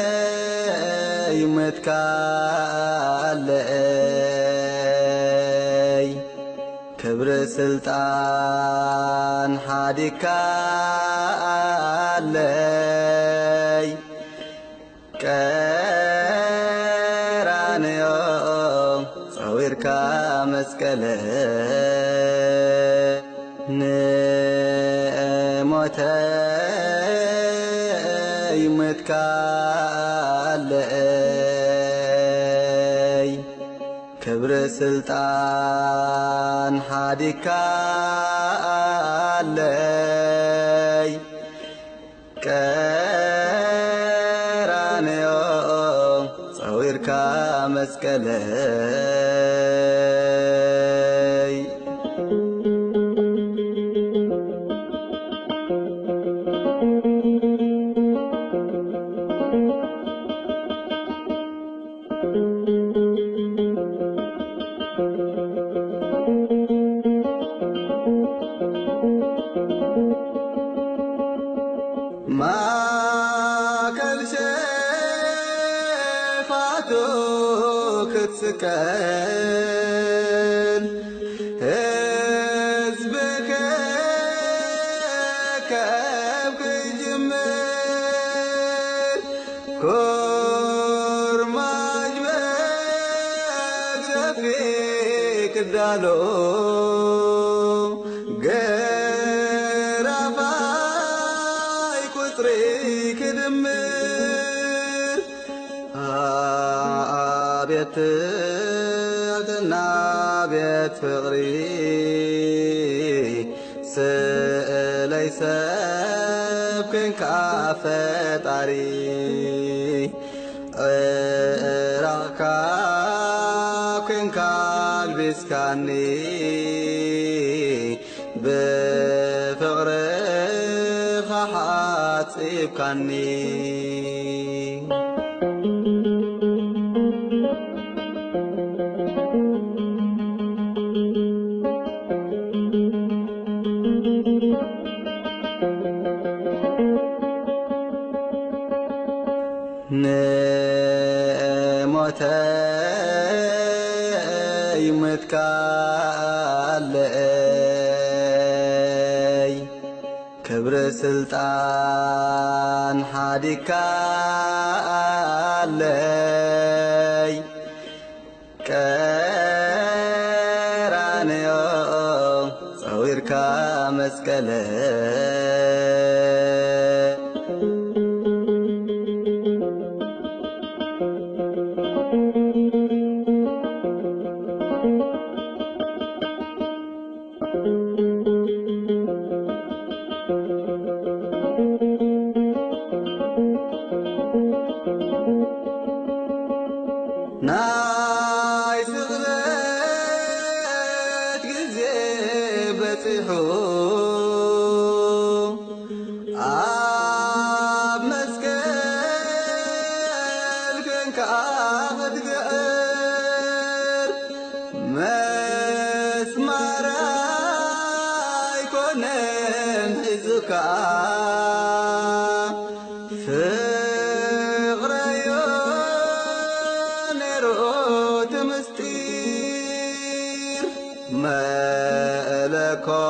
ንሞተይ ምትካለይ፣ ክብሪ ስልጣን ሓዲግካለይ፣ ቀራንዮ ጸዊርካ መስቀለይ፣ ንሞተይ ምትካለይ፣ ክብሪ ስልጣን ሓዲግካለይ፣ ቀራንዮ ጸዊርካ መስቀለይ። ማእከል ሸፋቱ ክትስቀል፣ ህዝቢ ከከብ ክጅምር፣ ኮርማጅ መግዘፊ ክዳሎ፣ ገራፋይ ቁጽሪ ክድምር። ኣቤት ትሕትና፣ ኣቤት ፍቕሪ፣ ስእለይ ሰብ ኮንካ ፈጣሪ፣ ዕራቕካ ኮንካ ኣልቢስካኒ፣ ብፍቕርኻ ሓጺብካኒ። ንሞተይ ምትካለይ፣ ክብሪ ስልጣን ሓዲግካለይ፣ ቀራንዮ ጸዊርካ መስቀለይ። ናይ ስቕለት ግዜ በጺሑ፣ ኣብ መስቀል ኮንካ ክትግዕር፣ መስማር ኣይኮነን ሒዙካ፣ ፍቕረዮ ነይሩ እቲ ምስጢር።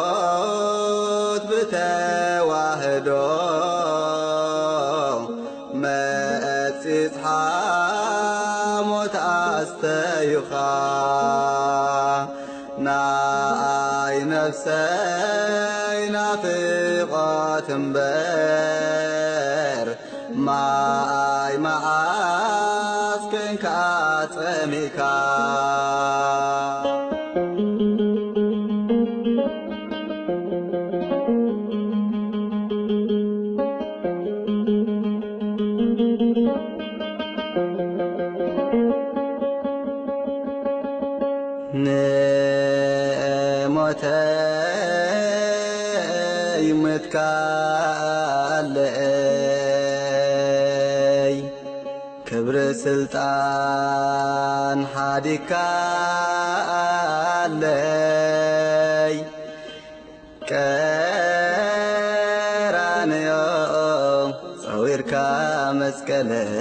መለኮት ብተዋህዶ መጺጽሓ ሞት ኣስተዩኻ፣ ንኣይ ነፍሰይ ናፍቖት እምበር ማይ መዓስ ኮንካ ጸሚእካ። ንሞተይ ምትካለይ ክብሪ ስልጣን ሓዲግካለይ ቀራንዮ ጸዊርካ መስቀለይ።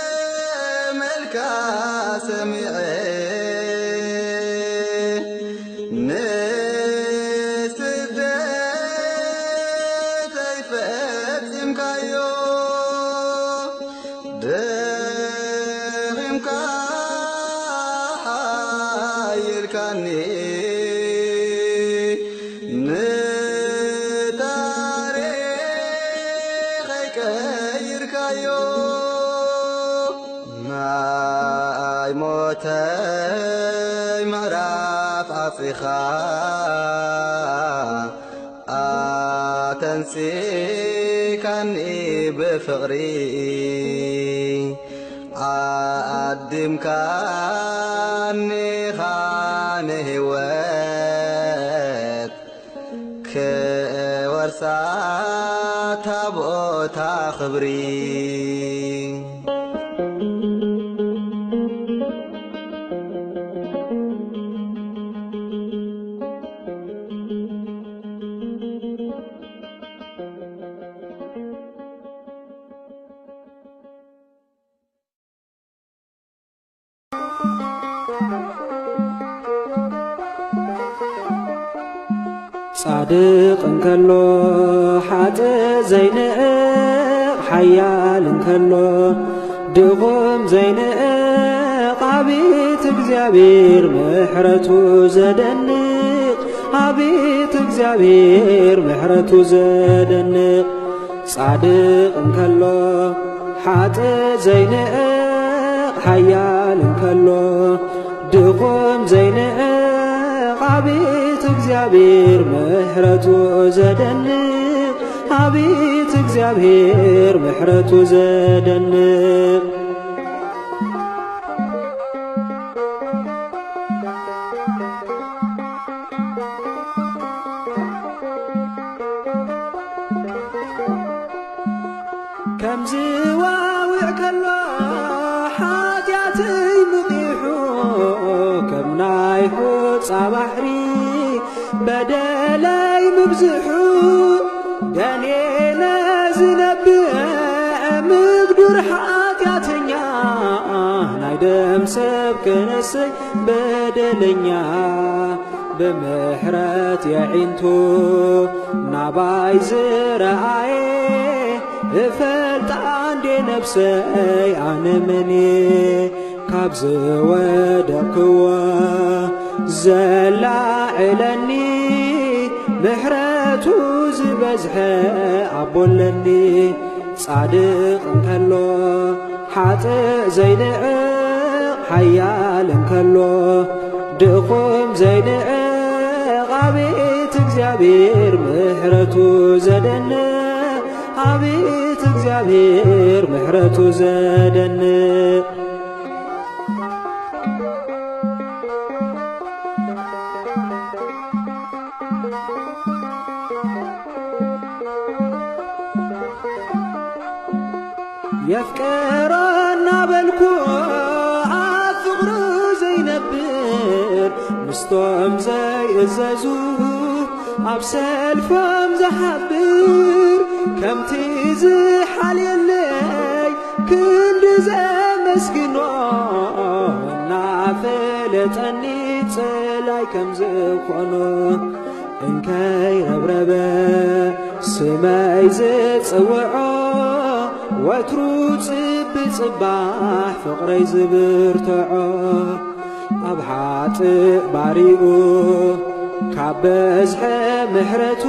ተፈጸመልካ ሰሚዐ ንስደተይ ፈጺምካዮ። ደኺምካ ሓይልካኒ ንታሪኸይ ቀይርካዮ። ናይ ሞተይ ምዕራፍ ዓጺኻ ኣተንሲካኒ ብፍቕሪ ዓዲምካኒ ኻነ ህይወት ክወርሳ ታቦታ ክብሪ። ጻድቕ እንከሎ ሓጥእ ዘይንዕቕ፣ ሓያል እንከሎ ድኹም ዘይንዕቕ፣ ኣቤት እግዚኣብሔር ምሕረቱ ዘደንቕ፣ ኣቤት እግዚኣብሔር ምሕረቱ ዘደንቕ። ጻድቕ እንከሎ ሓጥእ ዘይንዕቕ፣ ሓያል እንከሎ ድኹም ዘይንዕቕ፣ ኣቤት እግዚኣብሔር ምሕረቱ ዘደንቕ፣ ኣቤት እግዚኣብሔር ምሕረቱ ዘደንቕ። ከም ዝዋውዕ ከሎ ሓጢኣተይ ምቒሑ፣ ከም ናይ ሑጻ ባሕሪ በደለይ ምብዝሑ፣ ደኔነ ዝነብዕ ምግዱር ሓጢኣተኛ፣ ናይ ደም ሰብ ክነሰይ በደለኛ፣ ብምሕረት የዒንቱ ናባይ ዝረኣየ፣ እፈልጣ እንዴ ነብሰይ ኣነ መን እየ? ካብ ዝወደቕክዎ ዘላዕለኒ፣ ምሕረቱ ዝበዝሐ ኣቦ ኣለኒ። ጻድቕ እንከሎ ሓጥእ ዘይንዕቕ፣ ሓያል እንከሎ ድኹም ዘይንዕቕ፣ ኣቤት እግዚኣብሔር ምሕረቱ ዘደንቕ፣ ኣቤት እግዚኣብሔር ምሕረቱ ዘደንቕ። የፍቅሮ እናበልኩ ኣብ ፍቕሩ ዘይነብር፣ ምስቶም ዘይእዘዙ ኣብ ሰልፎም ዝሓብር፣ ከምቲ ዝሓልየለይ ክንዲ ዘመስግኖ እናፈለጠኒ ጽላይ ከም ዝኾኖ እንከይ ረብረበ ስመይ ዝጽውዖ ወትሩ ጽቢ ጽባሕ ፍቕረይ ዝብርትዖ ኣብ ሓጥእ ባሪኡ ካብ በዝሐ ምሕረቱ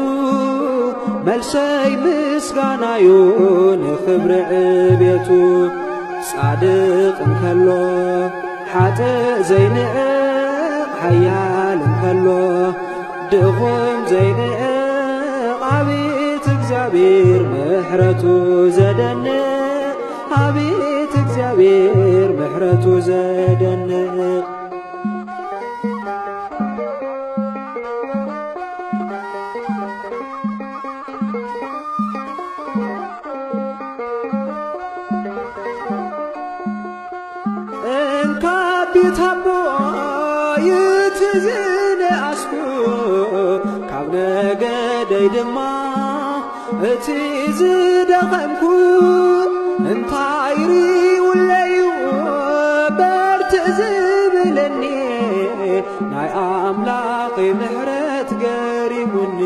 መልሰይ ምስጋናዩ ንኽብሪ ዕቤቱ። ጻድቕ እንከሎ ሓጥእ ዘይንዕቕ ሓያል እንከሎ ድኹም ዘይንዕቕ ኣቤት እግዚኣብሔር ምሕረቱ ዘደንቕ ኣቤት እግዚኣብሔር ምሕረቱ ዘደንቕ። እንካ ቤት ኣቦይ እቲ ዝነኣስኩ ካብ ነገደይ ድማ እቲ ዝደኸምኩ እንታይ ሪውለዩ በርትዕ ዝብለኒ ናይ ኣምላኸይ ምሕረት ገሪሙኒ።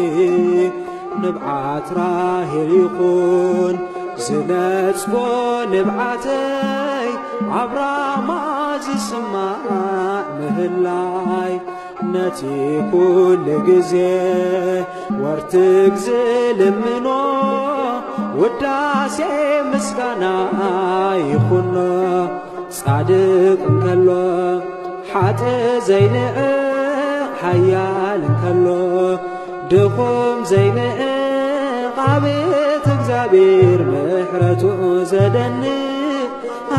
ንብዓት ራሄል ይኹን ዝነጽጎ ንብዓተይ ኣብ ራማ ዝስማዕ ምህላይ ነቲ ኩሉ ግዜ ወርትግ ዝልምኖ ውዳሴ ምስጋና ይኹኖ። ጻድቕ እንከሎ ሓጥእ ዘይንዕቕ ሓያል እንከሎ ድኹም ዘይንዕቕ ኣቤት እግዚኣብሔር ምሕረቱ ዘደንቕ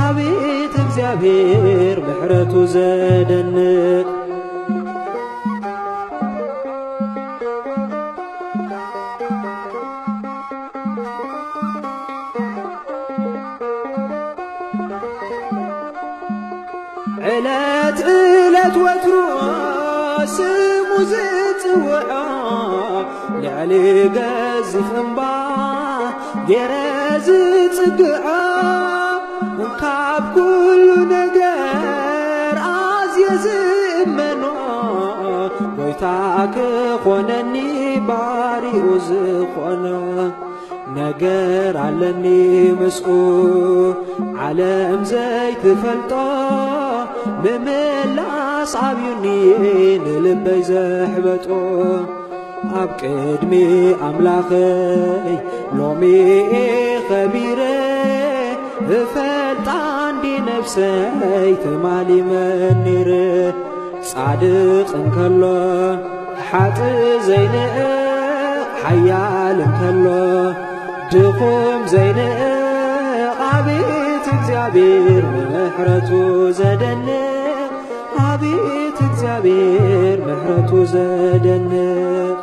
ኣቤት እግዚኣብሔር ምሕረቱ ዘደንቕ። ዕለት ዕለት ወትሩ ስሙ ዝጽውዖ ልዕሊ ገዚፍ እምባ ገይረ ዝጽግዖ ካብ ኩሉ ነገር ኣዝየ ዝእመኖ ጎይታ ክኾነኒ ባሪኡ ዝኾኖ ነገር ኣለኒ ምስኡ ዓለም ዘይትፈልጦ ምምላስ ኣብዩኒ ንልበይ ዘሕበጦ ኣብ ቅድሚ ኣምላኸይ ሎሚ ከቢረ እፈልጣ እንዲ ነፍሰይ ትማሊ መኒረ ጻድቕ እንከሎ ሓጥእ ዘይንዕቕ ሓያል እንከሎ ድኹም ዘይንዕቕ ኣቤት እግዚኣብሔር ምሕረቱ ዘደንቕ ኣቤት እግዚኣብሔር ምሕረቱ ዘደንቕ።